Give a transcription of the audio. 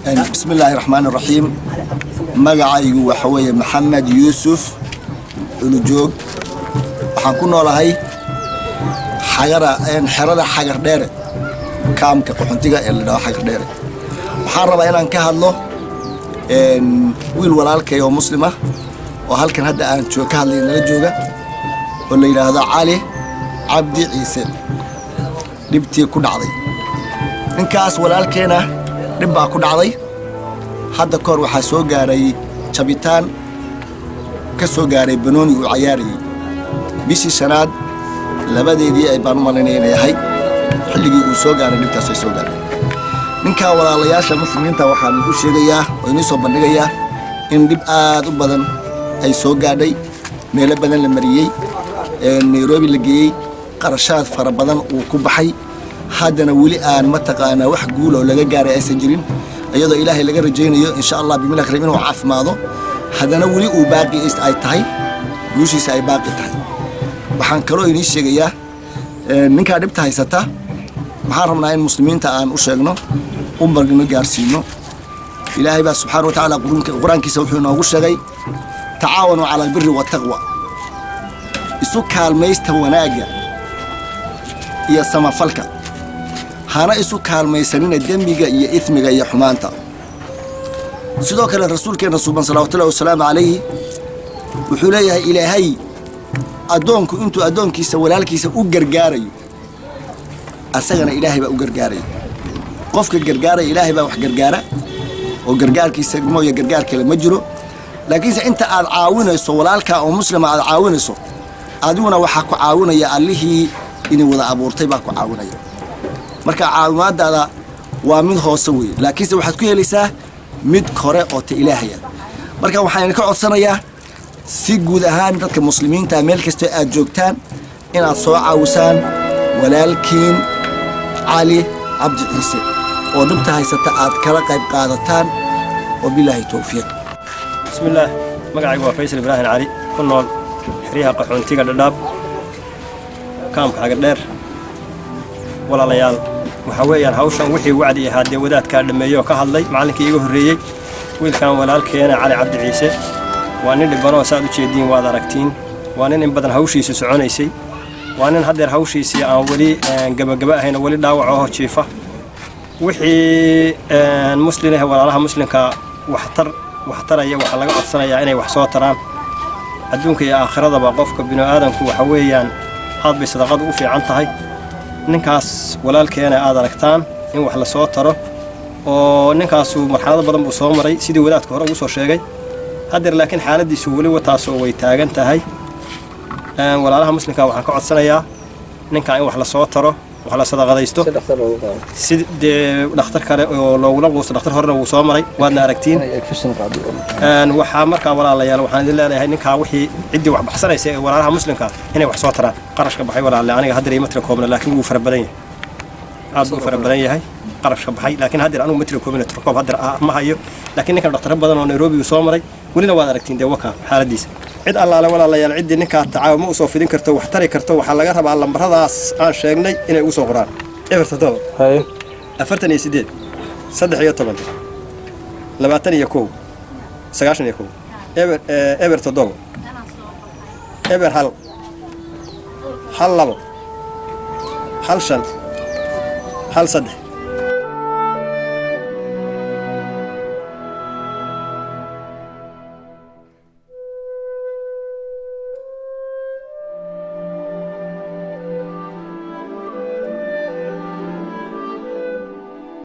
Bismi Illaahi Raxmaan Raxiim. Magacaygu waxa weeye Maxamed Yuusuf Culujoog. Waxaan ku noolahay Xagara, xerada Xagar Dheere, kaamka qaxoontiga ee la dhaho Xagar Dheere. Waxaan rabaa inaan ka hadlo wiil walaalkay oo Muslim ah oo halkan hadda aan ka hadlay nala jooga, oo la yidhaahdo Cali Cabdi Ciise, dhibtii ku dhacday. Ninkaas walaalkeena dhib baa ku dhacday. Hadda kahor waxaa soo gaaray jabitaan ka soo gaaray banooni uu cayaarayay. Bishii shanaad 2deedii ay baan u malaynaya inay ahayd xilligii uu soo gaaray dhibtaas ay soo gaaray ninkaa. Walaalayaasha Muslimiinta, waxaan u sheegayaa oo inii soo bandhigayaa in dhib aad u badan ay soo gaadhay, meelo badan la mariyey, Nairobi la geeyey, qarashaad fara badan uu ku baxay, haddana weli aan mataqaanaa wax guul oo laga gaaray aysan jirin, iyadoo Ilaahay laga rajaynayo, insha Allah bimillah karim, inuu caafimaado. Haddana weli uu baaqi ay tahay, guushiisa ay baaqi tahay. Waxaan kaloo inii sheegayaa, ninkaa dhibta haysata waxaan rabnaa in Muslimiinta aan u sheegno, u margno, gaarsiino. Ilaahay baa subxaana wa tacaala Qur-aankiisa wuxuu inoogu sheegay: "Tacaawanuu cala albiri waataqwa", isu kaalmaysta wanaagga iyo samafalka, hana isu kaalmaysanina dembiga iyo ismiga iyo xumaanta. Sidoo kale Rasuulkeenna suuban, salawaatullahi wasalaamu calayhi, wuxuu leeyahay: Ilaahay addoonku intuu addoonkiisa walaalkiisa u gargaarayo, asagana Ilaahay baa u gargaaraya. Qofka gargaaraya, Ilaahay baa wax gargaara, oo gargaarkiisa mooya gargaar kale ma jiro. Laakiinse inta aad caawinayso walaalkaa oo Muslima aad caawinayso, adiguna waxaa ku caawinaya Allihii inay wada abuurtay baa ku caawinaya. Marka caawimaadaada waa mid hoose weeye, laakiinse waxaad ku helaysaa mid kore oo ta Ilaahaya. Marka waxaan idinka codsanayaa si guud ahaan dadka Muslimiinta, meel kastoo aad joogtaan, inaad soo caawisaan walaalkiin Cali Cabdi Ciise oo dhibta haysata aad kala qayb qaadataan. Wabilaahi towfiiq. Bismillaah. Magacaygu waa Faysal Ibraahim Cali, ku nool xeryaha qaxoontiga Dhadhaab, kaamka Xagardheer. Walaalayaal, waxaa weeyaan hawshan wixii wacdi ahaa dee wadaadkaa dhammeeyey oo ka hadlay macallinkii iiga horreeyey. Wiilkan walaalkeena Cali Cabdi Ciise waa nin dhibanoo saad u jeediin, waad aragtiin. Waa nin in badan hawshiisu soconaysay. Waa nin haddeer hawshiisii aan weli gebagaba ahayn oo weli dhaawac oo jiifa. Wixii Muslin ah, walaalaha Muslimka waxtar waxtaraya, waxaa laga codsanayaa inay wax soo taraan. Adduunka iyo aakhiradaba qofka binu aadanku waxa weeyaan aad bay sadaqadu u fiican tahay. Ninkaas walaalkeena aad aragtaan in wax la soo taro, oo ninkaasu marxalado badan buu soo maray, sidii wadaadka hore ugu soo sheegay. Haddeer laakiin xaaladiisu weli wataasoo way taagan tahay. Walaalaha Muslimka waxaan ka codsanayaa ninkaa in wax la soo taro, wax la sadaqadaysto, si dee dhakhtar kale oo loogula quusto. Dhakhtar horena wuu soo maray, waadna aragtiin. Waxaa markaa, walaalayaal, waxaan idin leenahay ninkaa wixii ciddii wax baxsanaysa ee walaalaha Muslimka inay wax soo taraan. Qarashka baxay, walaale, aniga haddeer ima tira koobna, laakiin wuu fara badan yahay, aad buu fara badan yahay qarashka baxay. Laakiin haddeer anigu ma tira koobina, tirakoob haddeer ma hayo. Laakiin ninkan dhakhtaro badan oo Nairobi uu soo maray, welina waad aragtiin dee waka xaaladiisa. Cid allaale, walaalayaal, ciddii ninkaa tacaawimo usoo fidin karto, wax tari karto, waxaa laga rabaa lambaradaas aan sheegnay inay ugu soo qoraan: 07 48 13 21 91, 07 0 1 1 2 1 5 1 3.